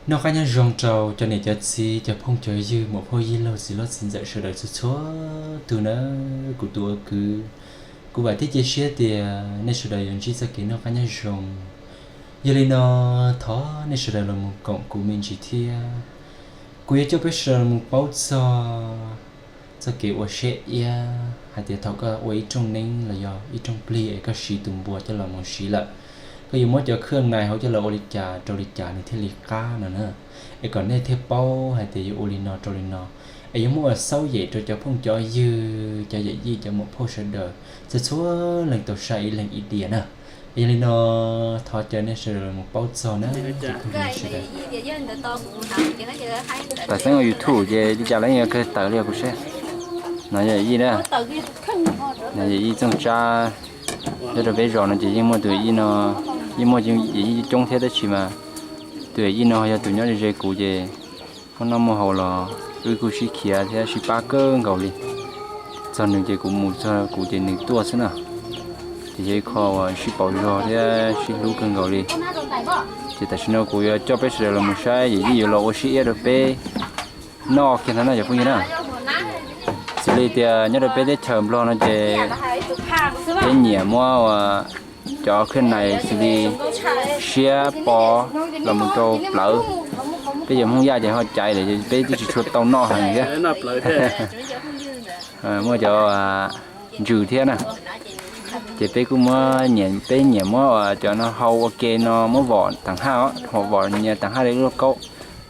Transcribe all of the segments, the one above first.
Noj qab nyob zoo rau cov niam cov txiv, cov phooj cov ywg, muam phauj yij laug, txiv hlob txiv ntxawm sawv daws txhua txhua tus na. Kuv tus ua kwv, kuv vam thiab cia siab tias nej sawv daws yuav ntsib txoj kev noj qab nyob zoo. Yog li no, thov nej sawv daws los mus koom kuv me ntsis thiab. Kuv yuav coj peb sawv daws los mus paub txog txoj kev ua siab iab hais tias thaum koj ua ib rooj neeb los yog ib rooj plig es koj siv tus npua coj los mus siv lawm, koj yuav muab cov khawj nais hauv coj los ua li cas rau li cas nws thiaj li qab no na. Es kom nej thiaj paub hais tias yuav ua li no rau li no, es yuav muab ua xauj yem rau cov phooj cov ywg, cov yawm yij, cov muam phauj sawv daws txhua txhua leej tau saib ib leeg ib diav na. Yog li no, thov caw nej sawv daws mus paub txog na. Tam xeeb ua YouTube ces li cas lawv yeej yuav kawg tawm li kuv saib. No yog yij na, no yog yij Txooj Tsab. Nyob rau peb zos no ces yeej muaj tus yij no, yeej muaj yij coob thiab tab sis mas tus yij no yog tus nyob ze ze kuv ces muaj noj muaj haus los wb kuj sib khiav thiab sib pab kawg nkaus li. Txog nws ces kuv mus, txog kuv ces nws tuaj xwb na. Ces yog ib qho uas sib pauv zog thiab sib hlub kawg nkaus li. Ces tam sim no kuv yuav coj peb sawv daws los mus saib yawm yij yuav los ua siab iab rau peb noj kiag ntag na cov phooj ywg na. Xws li tias nyob rau peb teb chaws Nplog no ces peb nyiam muab ua cov khawj nais xws li siab pov los mus rau plawv. Peb cov Hmoob Yaj ces ho caiv lawm, peb twb tsis tshua tau noj heev thiab. Muaj cov ntsws thiab na. Ces peb kuj muab, peb nyiam muab cov no hau ua ke no muab vom teev haj, vom nyias teev haj li lub lauj kaub.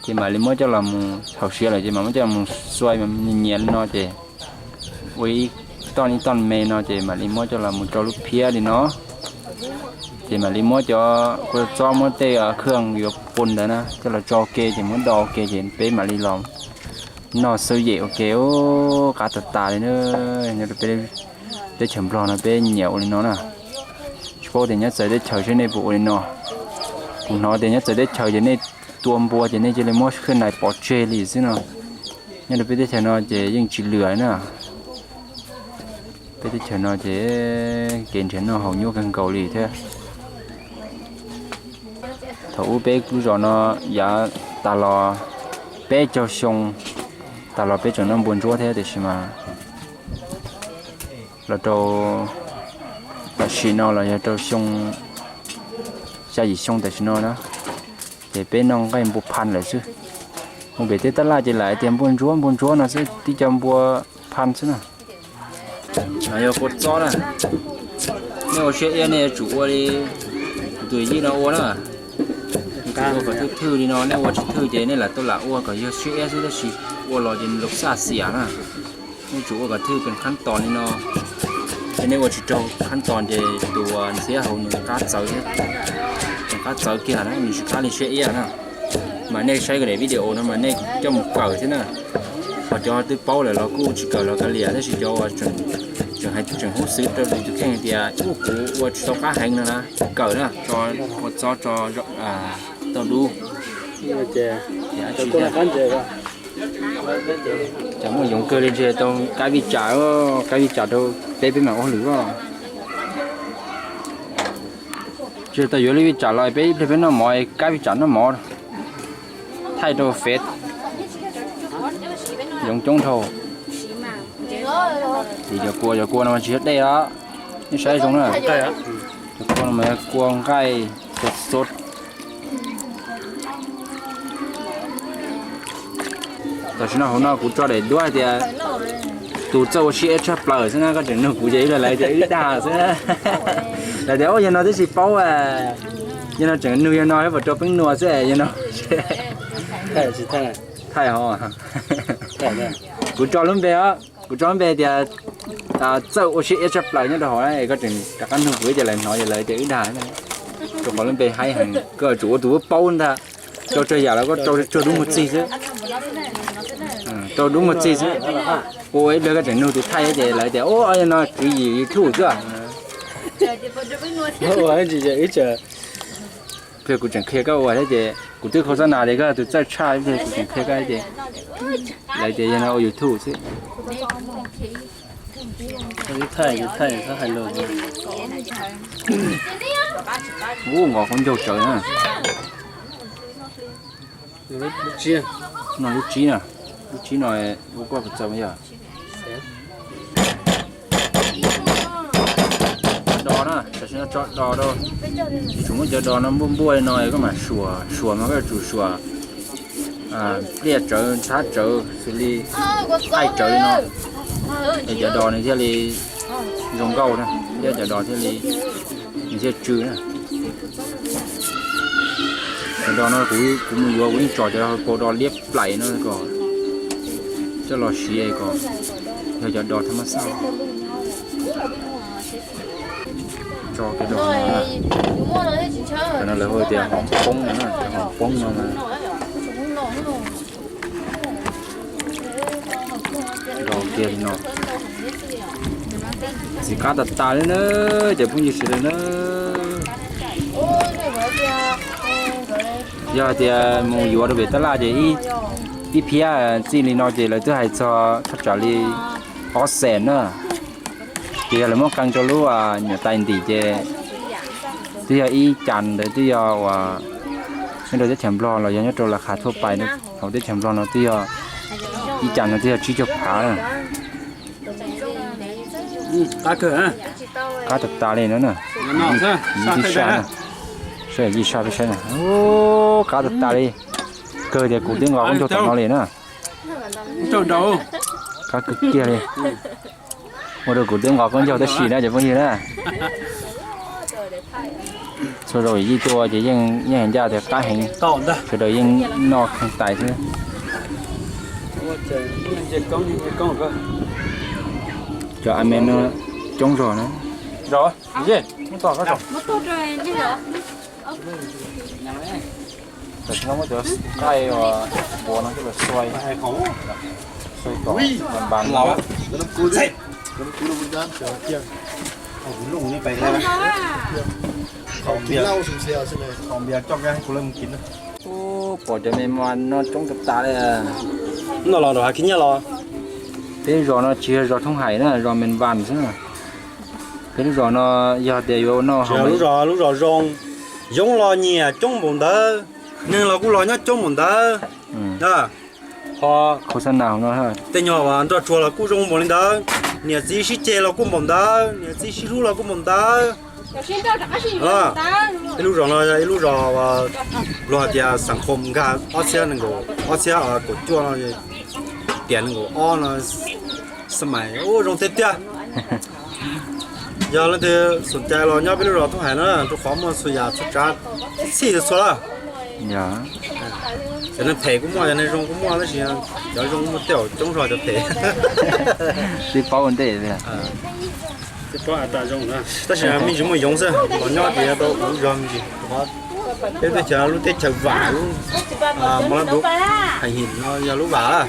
Ces mam li muab coj los mus thaum siav lawm ces mam muab coj los mus xuai nyias li no ces ua ib toj ib toj me no ces mam li muab coj los mus rau lub phiab li no. Ces mam li muab cov kua txob, muab tej khawj yuav pun ntawd na coj los tso ua ke ces muab do ua ke ces peb mam li los noj xauj yem ua ke. Qab tas tas li na. Nyob rau peb teb chaws Nplog no peb nyiam ua li no na. Tsis paub tias nyob txawv teb chaws seb nej puas ua li no. Kuv hnov tias nyob txawv teb chaws ces nej tua npua ces nej cia li muab khawj nais pov tseg li xwb no. Nyob rau peb teb chaws no ces yeej tsis lwm na. Peb teb chaws no ces kev nrhiav noj haus nyuaj kawg nkaus li thiab. Thaum ub peb lub zos no yav tas los peb caug xyoo tas los peb tseem noj npua ntsuab thiab, tiam sis mas los rau tam sim no los yog rau xyoo xya yim xyoo tam sim no na, ces peb noj nqaij npua phaj lawm xwb. Mus pem tej tab laj ces lam hais tias npua ntsuab npua ntsuab no xwb, tib co npua phaj xwb na. No yog kua txob na. Nej ua siab iab nej yuav tsum ua li kuv tus yij no ua na. Ua kom thwj thwj li no, nej ua tsis thwj ces nej lam tau lam ua kom yog siab iab xwb, tab sis ua los ces nws lub xaj xiam na. Nej tsum ua kom thwj pees qhab tos li no. Ces nej ua tsis raug qhab tos ces tus ntxhiab hauv nws qab txawv thiab. Nws qab txawv kiag na, nws tsis qab li siab iab na. Mas nej saib kuv daim video no mas nej coj mus kawm thiab na. Ho cov twb paub lawm los kuj tsis kawm los kav liam, tab sis cov uas tseem hais tseem hub xwb rau tus kheej hais tias ub kuv ua tsis tau qab heev no na, kawm na, tso kua txob, tso tauj dub, ces muaj yoov kawg li, ntshe tau kab vij tsam, kab vij tsam rau peb, peb mam ua hauj lwm os. Tsis tau yuav li vij tsam los peb ib pliag peb noj mov, kab vij tsam noj mov thaij rau fev. Yoov coob dhau. Ces cov kua, cov kua no mas tsis yog dej os, nej saib zoo na. Cov kua no mas yog kua nqaij, kua xos. Tam sim no hauv no kuv tso daim duab hais tias tus txawj ua siab iab tshaj plaws xwb na, koj tseem nug kuv ces ib los lawv tias wb dag xwb na. Lawv tias yog no twb tsis paub, yog no tseem nug yog no pom rau peeb nua xwb yog no. Thaij ho. Kuv tso lub npe os, kuv tso lub npe tias txawj ua siab iab tshaj plaws nyob rau hauv na, koj tseem rov qab nug kuv ces lawv hnov ces lawv tias wb dag. Rau qhov lub npe haib heev, koj tsum ua tus paub ntag. Rau tsawg yam los koj rau tsawg dub muag txig xwb. Rau dub muag txig xwb. Ua ib pliag koj tseem nug tus thaij ces lawv tias ua yog no kwv yim YouTube xwb. Pliag kuv tseem qhia koj ua thiab ces kuv twb khau xab nas tias koj tus txawj tshaj, ib pliag kuv tseem qhia koj ces lawv tias yog no ua YouTube xwb. Ub, nqos khaub ncaug tsawv na. Lub tsib, no lub tsib na, lub tsib no ua koj puas txaus yog? Cov dos na, tam sim no tso dos rau, tsis tshua muab cov dos no npuaj npuaj li no koj mam suam, suam mas koj yuav tsum suam pliaj tsawv, nthab tsawv, xws li thaij tsawv li no, es cov dos nws thiaj li zoo nkauj na, thiab cov dos thiaj li, nws thiaj tsw na. Cov dos no kuv, kuv mus yuav kuv yeej tso cov kaus dos liab plaim no kom coj los siv kom yog cov dos thab mab xaj. Tso cov dos no, cov no lawv hu tias hom poob no, cov hom poob no mas. Dos kiag li no. Txiv qab tas tas li na, cov phooj ywg sawv daws na. Yog hais tias mus yuav rau pem tab laj ces ib phiab txij li no ces lawv twb hais txog thaj tsam li ob xees na. Ces yog lawv muab qee rau lub nyuam tais ntim ces twb yog ib cas ntawd twb yog uas nyob rau teb chaws Nplog los yog nyob rau las khas thuaj pais hauv teb chaws Nplog no twb yog ib cas no twb yog tsib caug phav na. Qab tas tas li no na. Yij saj na, saib yij saj peb saib na. Qab tas tas li, kawg tias kuv twb nqos khaub ncaug tom no li na. Qab kawg kiag li. Ua rau kuv twb nqos khaub ncaug tab sis na cov phooj ywg na. Txhua zaus yij tuaj ces yeej hais ncaj tias qab heev, sawv daws yeej noj kheej tais xwb. Cov a me no coob zog na. Tam sim no muab cov qaij uas npuas no coj los xuai, xuai kom npas npas no. Pom cov me mas no coob tas tas li. No los rau hav khib nyiaj los. Peb lub zos no tsis yog zos Thoob Hais na, zos Mes Vas xwb na. Peb lub zos no yog tias yuav ua noj lub zos, lub zos zoo, yoov los nyiam coob npaum ntawd, neeg los kuj los nyob coob npaum ntawd. Ho tej nyuag nroj tsuag los kuj zoo npaum li ntawd, niam txiv sib ceg los kuj npaum ntawd, niam txiv sib hlub los kuj npaum ntawd. Peb lub zos no yog ib lub zos luag hais tias xam khom nkag ob txhiab nees nkaum, ob txhiab kaum cuaj no, tiam nees nkaum ob no, xab mais ua zoo tiag tiag. Yog leej twg xom cai los nyob peb lub zos Thoob Hais na, rau qhov muaj txhua yam txhua tsav txhij txhua lawm. Cov neeg phem kuj muaj, cov neeg zoo kuj muaj, tab sis cov zoo muaj tej zaum coob zog cov phem. Tsis paub ua ntej. Tab sis me ntsis muaj yoov xwb, los nyob ces yuav tau ua zog me ntsis. Peb teb chaws lub teb chaws vam lub, mos lab dub, hais him no yog lub vam.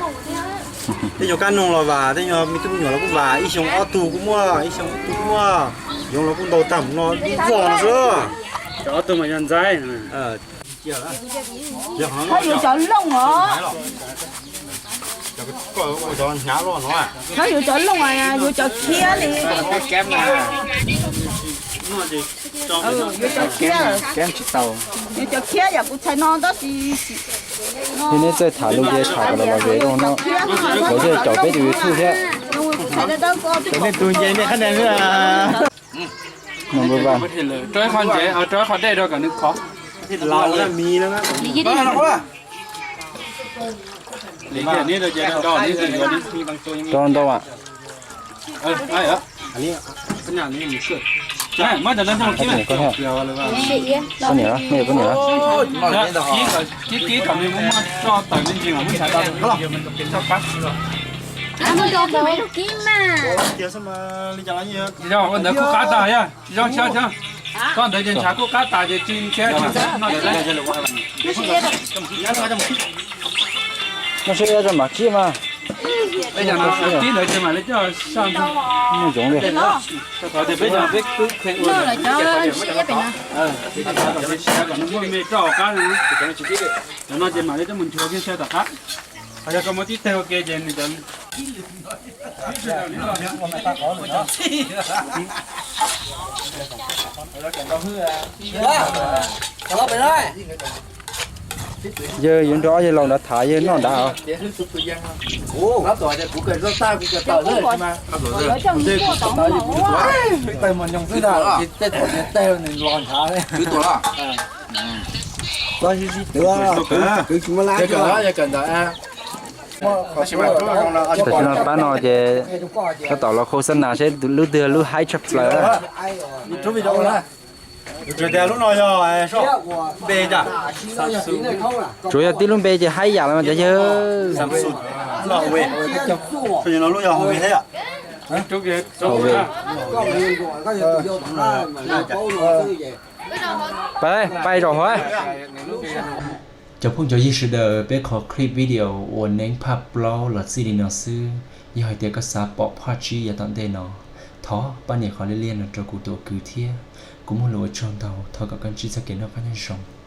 Tej nyuag kab noog los vam, tej nyuag me tub me nyuam los kuj vam, ib xyoo ob tug kuj muaj, ib xyoo ob tug kuj muaj. Yoov los kuj ntau tag mus no dub vog no xwb. Cov ob tug mas yog ntxaib. Yuav cov looj os. Yuav cov looj, yuav cov khiab li. Yuav cov khiab, yuav cov khiab yam kuv txhais no tab sis. Neb txawj tham lus ces tham kom los lom zem rau no, lawv thiaj caum peb tus YouTube thiab. Cov nej tus nce nej qhab ne xwb. Rau ib qho ntsev, rau ib qho dej rau kom nws khov. Rau ntau. Koj niam, nej yog koj niam. Ua ntawd kuj qab tas yog, zoo xyov xyov. Koj ntawd ces ntshav kuj qab tas ces tsis ntshav tsis no. No sib ib tso mam kib mas. Peb cov no kib ntawd ces mam li coj saj ntxug. Zoo li. Qhov tias peb cov peb kib kheev ua. Siav kom nws muaj me roj hauv qab no. Cov no ces mam li coj mus nchuav kiag saib tom qab. Ho yog koj muab tib teg ua ke ces nws cov Yawg yuav nrog ob yawg laus nrad tham yawg noj nrad os. Tam sim no pab no ces tab tom los khau xab nas seb lub twg lub haib tshaj plaws. Tsuas yog tib lub npe ces haib yam los mas cov yawg. Pais zaum hov. Cov phooj cov ywg sawv daws, peb qhov clip video uas neeb phaj plaub los txij li no xwb. Yog hais tias koj xav pom phaj tsib yav tom ntej no, thov pab nias qhov liab liab no rau kuv tus kwv thiab. Kuv muaj lus ua tsaug ntau, thov kom koj ntsib txoj kev noj qab nyob zoo.